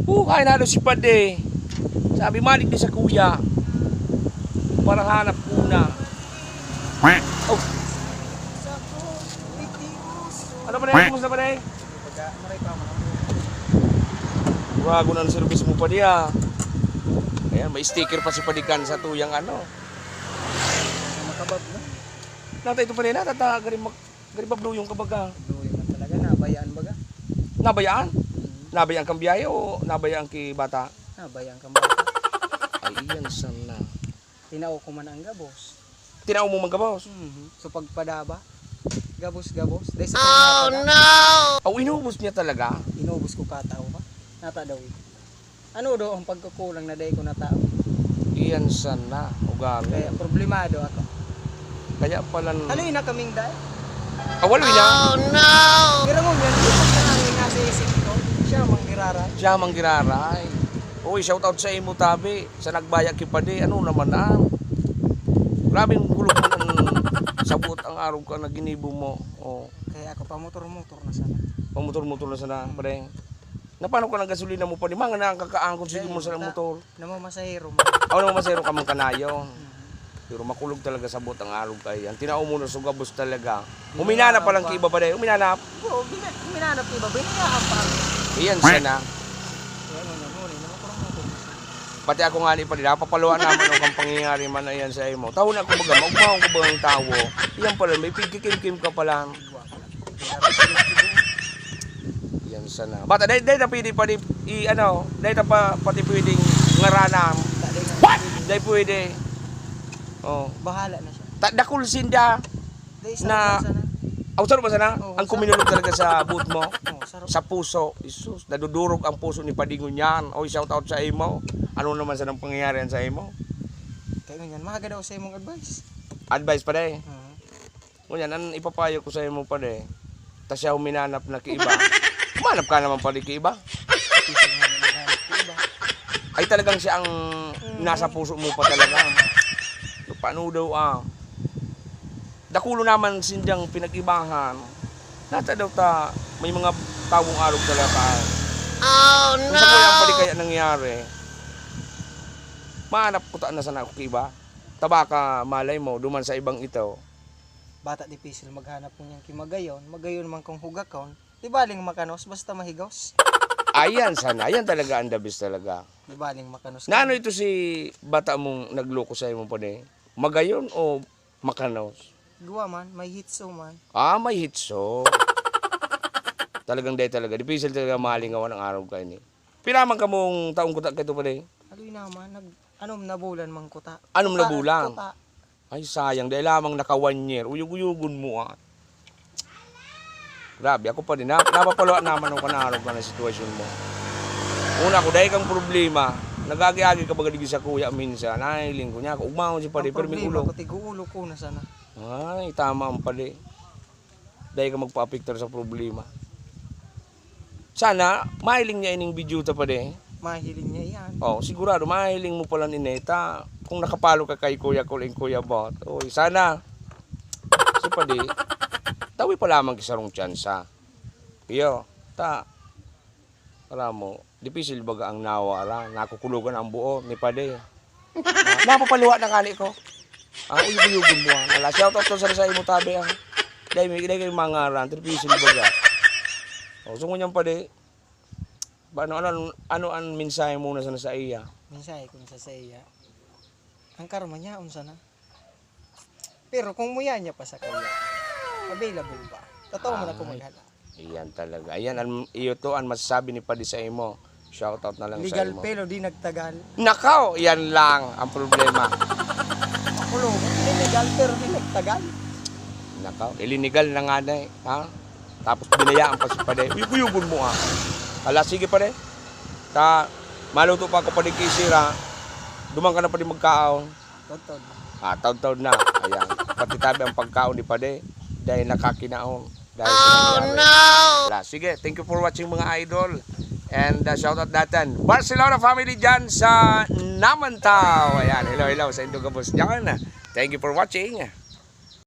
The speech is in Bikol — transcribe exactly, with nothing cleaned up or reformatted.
Buhay na daw si Padi. Sabi, "Malik di sa kuya." Para hanap ko na. Oh. Ano pa na yan? Kumusta pa na eh? Bago na ang service mo pa diya. Ayan, may sticker pa si Padikan sa tuyang ano. Makabab na. Nata ito pa rin, nata ta, gari mag-, gari babluyong ka baga. Babluyong man talaga, nabayaan baga. Nabayaan? Mm. Nabayaan kang biyahe o nabayaan ki bata? Nabayaan kang bata. Ay, iyan sana. Tinao ko man ang gabos. Tinao mo man gabos? Mhm. So, pagpadaba, gabos-gabos. Dahil sa pagpadaba, no! Aw, inubos niya talaga? Inubos ko katao ba? Nata daw eh. Ano daw ang pagkakulang na dai ko natao? Iyan sana, ugali. Kaya problemado ako. Kaya pala n- Haloy na kaming dai. Ah, walo niya? Oh, no! Pero ngunyan, di pa siya ang nasa isip ko. Siya mang giraray. Siya mang giraray. Uy, shout out sa imo, tabi. Sa nagbaya ki Padi, ano naman na? Grabeng kulog man ang sabot ang arog ka na ginibo mo. Oh. Kaya ako, pamotor-motor na sana. Pamotor-motor na sana, pre. Na paano ka naggasolina mo pa? Di man nga nakakaangkon, sige mo sa motor. Namamasahero mo. Aw, namamasahero ka man kanayon. Mhm. Pero makulog talaga sabot ang arog kay. Ang tinao mo na sugabos talaga. Huminanap pa lang ki iba pa dahil. Huminanap. Oo, bina-, huminanap ki iba. Binayaan pa. Iyan siya na. Kaya mo na, mo rin, namakurang-makurang. Pati ako nga ni pa rin, napapaluwa naman ang kang pangyayari man na iyan sa imo. Tawo na, kumbaga, maugmahon ko ba ang tawo? Iyan pala, may pigkikimkim ka pala. Yan sana. Bata, dai, dai ta pwede pa di, i, ano, dai ta pa, pati pwedeng ngaranan. What? Dai pwede. Oh. Bahala na siya. Ta-, dakul sinda. Dai, na, saro man sana. Aw, saro man sana? Oo, ang saro. Kuminulog talaga sa buot mo? Oo, saro. Sa puso. Isus, nadudurog ang puso ni Padingon yan. Oy, shout out sa imo. Ano naman sanang pangyayari yan sa imo? Kaya ngunyan, mahagad ako sa imong advice. Advice pa, dai? Mhm. Ngunyan, an ipapayo ko sa imo, pare, ta siya huminanap na ki iba. Humanap ka naman, pare, ki iba. Ay, talagang siya ang nasa puso mo pa talaga. Paano daw, ah? Dakulo naman sindang pinag-ibahan. Nata daw ta, may mga tawong arog talaga. Oh, no! Kung sa kuya, pare, kaya nangyari, mahanap ko ta na sana ako ki iba. Ta baka, malay mo, duman sa ibang ito. Bata dipisil maghanap ngunyan ki magayon, magayon man kung hugakon, di baling makanos, basta mahigos. Ayan sana, ayan talaga ang the best talaga. Di baling makanos. Na ano ito si bata mong nagloko sa imo pa ni? Magayon o makanos? Guwa man, may hitso man. Ah, may hitso. Talagang dai talaga. Dipisil talaga malingawan ang arog kaini. Pira man kamong taong kuta kaito pa di? Aloy naman, nag-, anom na bulan man kuta. Anom na bulan? Kuta. Ay, sayang. Dai lamang naka one year. Uyog-uyogon mo, ah. Grabe, ako pa din. Na, napapaluwa naman ang kanarog ka na sitwasyon mo. Una ko, dai kang problema. Nag-agi-agi ka baga digdi sa kuya minsan. Nahiling ko niya. Kaugmahon si padi, pero may problema ulo. Ko, tigo-ulo ko na sana. Ay, tama ang padi. Dai ka magpaapektar sa problema. Sana, mahiling niya ining video ta pa di. Mahiling niya iyan. Oh, sigurado, mahiling mo pala ni Neta. Kung nakapalo ka kay Kuya Kul and Kuya Bot. Oy, sana. Si Padi, tawi pa lamang ki sarong tsansa. Iyo, ta. Alam mo, dipisil baga ang nawara, nakukulogan ang buo ni Padi. Napapaluwa na ngani ko. Ah, uyog-uyogon mo, ah. Ala, shout out to sa, sa imo tabi, ah. Dai, may, dai kayo mangaran, dipisil baga. Oh, so ngunyan Padi, ba, ano, ano, ano ang mensahe mo na sa, sa iya? Mensahe ko na sa, sa iya. Ang karma niya, unsa na? Pero kung muya niya pa sa kuya, available ba? Totoo man ako. Ay. Maghala. Iyan talaga. Ayan, ang, iyo to ang masasabi ni Padi sa imo. Shout out na lang sa imo. Legal pero di nagtagal. Nakaw, iyan lang ang problema. Makulog, illegal pero di nagtagal. Nakaw, ilinigal na nga na eh, ha? Tapos binayaan pa si Padi. Uyog-uyogon mo, ha? Ala, sige, Padi. Ta, maluto pa ako, Padi, kisira. Duman ka na, Padi, magkaon. Totoo. Ah, taon-taon na. Ayan. Pati tabi ang pagkaon ni Padi. Dahil nakakinaon. Dahil sa nangyari. Wala. Sige, thank you for watching, mga idol. And, uh, shout out natin. Barcelona family dyan sa Namantaw. Ayan, hello, hello sa Indo Gabos dyan. Thank you for watching.